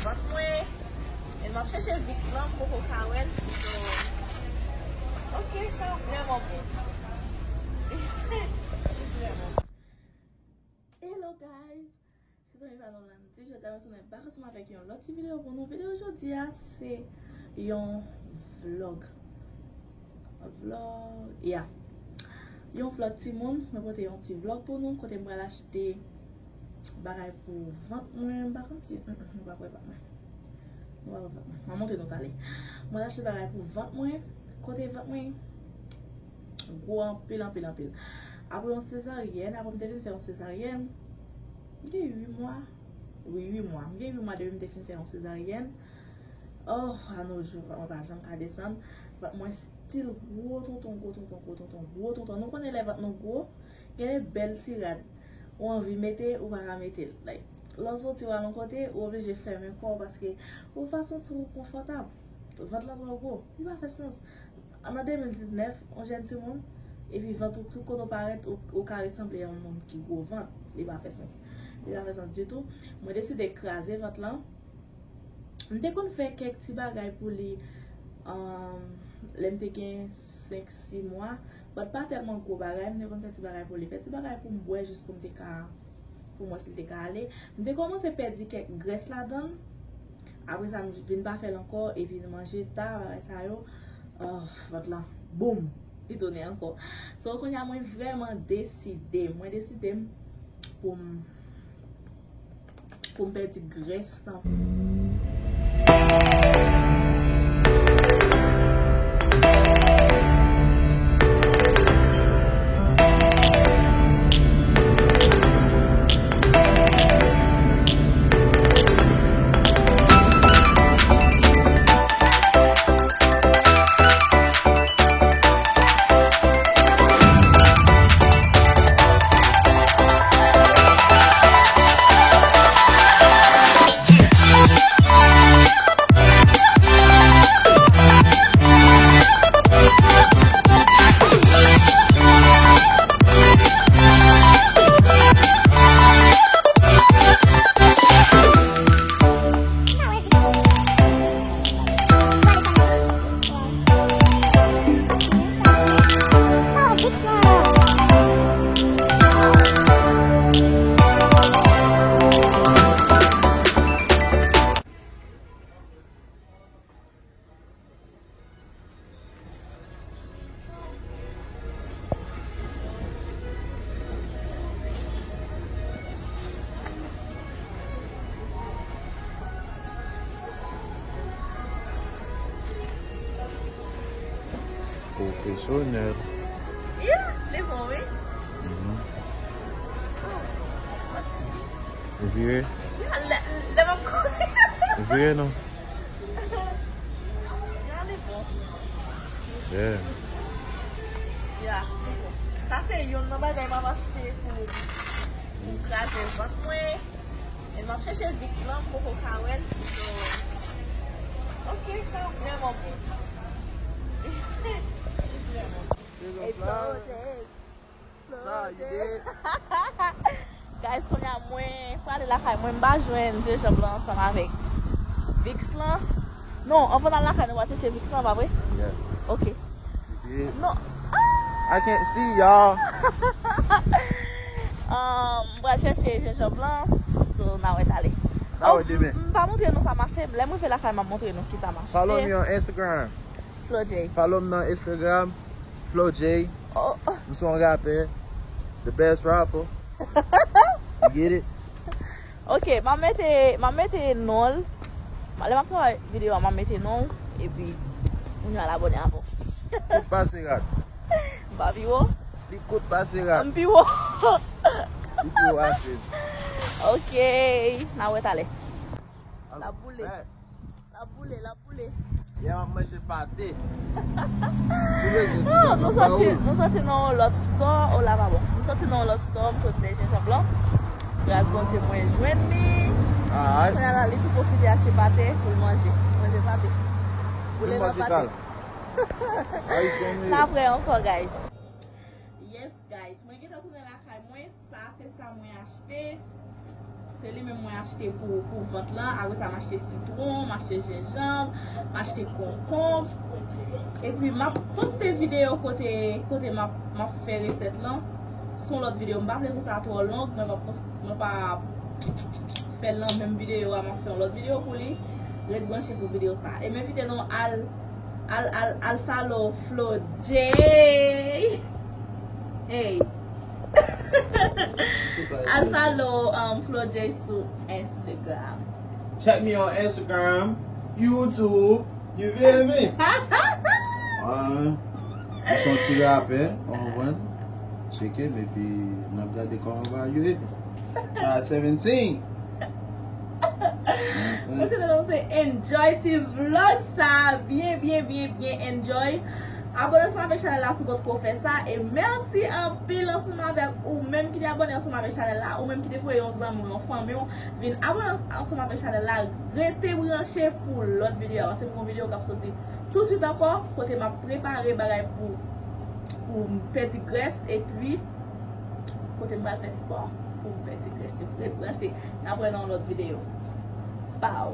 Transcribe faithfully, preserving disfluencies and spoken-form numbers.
Vant mwen, e m ap chèche Vicks lan, m poko ka wè l. So, ok, sa vrèman bon. Li vrèman bon. Hello guys, se zanmi pa nou Landy. Jodi a mwen tounen bak ansanm avèk yon lòt ti videyo pou nou. Videyo jodi a se yon vlog. Vlog, yeah. Yon vlog timoun, mwen pote yon ti vlog pou nou kote m pral achte bagay pou vant mwen. M pa konn si, mm, mm, nou pa wè vant mwen. Nou pa wè vant mwen. M ap montre nou talè. Mwen achte bagay pou vant mwen. Kote vant mwen gwo anpil, anpil, anpil. Apre yon sezaryèn, apre m te fin fè yon sezaryèn, m gen uit mwa. Wi, uit mwa. M gen uit mwa depi m te fin fè yon sezaryèn. Oh, a nos jours, vant mwen pa janm ka desann. Vant mwen still gwo tonton, gwo tonton, gwo tonton, gwo tonton. Nou konnen lè vant nou gwo, gen de bèl ti rad ou anvi mete, ou pa ka mete l. Like, lè w soti w al yon kote, ou oblije fèmen kò w paske ou pa santi w konfòtab. Vant lan twò gwo. Li pa fè sans. An, nan de mil diznèf, yon jèn timoun, epi vant ou tout kote w parèt, ou, ou ka resanble a yon moun ki gwo vant. Li pa fè sans. Li pa fè sans ditou. Mwen deside kraze vant lan. M te konn fè kèk ti bagay pou li, um, lè m te gen senk, sis mwa. But pa tèlman gwo bagay, m te konn fè ti bagay pou li. Fè ti bagay pou m bwè jis pou m te ka, pou m wè si l te ka ale. M te kòmanse pèdi kèk grès ladan l. Apre sa, m vin pa fè l ankò, epi nou manje ta, bagay sa yo. Oh, vant lan, boum, li tounen ankò. So, kounye a, mwen vrèman deside, mwen deside m pou m, pou m pèdi grès nan. Pwofesyonèl. Yeah, li bon, wi. Mhm. Ou vire? Yeah, lè, lè m ap kouri. Ou vire, non? Gade bon. Yeah. Yeah, li bon. Sa se youn nan bagay m ap achte pou, pou kraze vant mwen. E m ap chèche Vicks lan, m poko ka wè l. So, ok, sa vrèman bon. Li vrèman bon. Hey, Flo J. Sa, you did? Guys, kounye a mwen prale lakay mwen, m pa jwenn jenjanm lan ansanm avèk Vicks lan. Non, anvan n al lakay nou, w a chèche Vicks lan, pa vre? Yeah. Ok. You did? Non. I can't see y'all. Um, m pral chèche jenjanm lan. So, n a wè talè. N a wè demen. M pa montre nou sa mache. Lè m rive lakay, m ap montre nou ki sa mache. Follow me on Instagram. Flo J. Follow m nan Instagram, Flo J. Oh. M se yon rapè. The best rapper. You get it? Ok, m ap mete, m ap mete non l. Lè m ap fè videyo a, m ap mete non l. Epi, moun yo al abòne avè w. Kout pase rat. M pa pi wo? Li kout pase rat. M pi wo. Li pi wo ase. Ok, n a wè talè. L ap boule. L ap boule, l ap boule. Yè m ap manje pate. Oh, nou soti, nou soti nan yon lòt store. Oh, la pa bon. Nou soti nan yon lòt store, m sot de jenjanm lan. Gras Bondye, mwen jwenn li. Alright. Kounye a la, li tou pwofite achte pate pou l manje. Manje pate. Boule nan pate. N a wè ankò, guys. Yes, guys. Mwen gentan tounen lakay mwen. Sa, se sa mwen achte. Se li menm mwen achte pou, pou vant lan. Apre sa, m achte sitwon, m achte jenjanm, m achte konkonb. Epi, m ap poste videyo kote, kote m ap, m ap fè resèt lan. Se yon lòt videyo. M pa vle pou sa twò long, mwen pa post, mwen pa fè l nan menm videyo a, m ap fè yon lòt videyo pou li. Ret branche pou videyo sa. E m envite nou al, al, al, al follow Flo J. Hey. Al follow, um, Flo J sou Instagram. Check me on Instagram, YouTube, you feel me? Ah, m se yon ti rapè, w konprann? Cheke m epi n ap gade kòman m va jwe. Sa seventeen. Mwen swete nou te enjoy ti vlog sa byen, byen, byen, byen enjoy. Abòne ansanm avèk chanèl la si w potko fè sa. E mèsi anpil ansanm avèk ou menm ki te abòne ansanm avèk chanèl la, ou menm ki te voye yon zanmi w, yon fanmi w vin abòne ansanm avèk chanèl la. Rete branche pou lòt videyo. Se pou yon videyo k ap soti touswit ankò, kote m ap prepare bagay pou, pou m pèdi grès, epi kote m pral fè spò pou m pèdi grès. Ret branche, n ap wè nan yon lòt videyo. Pow!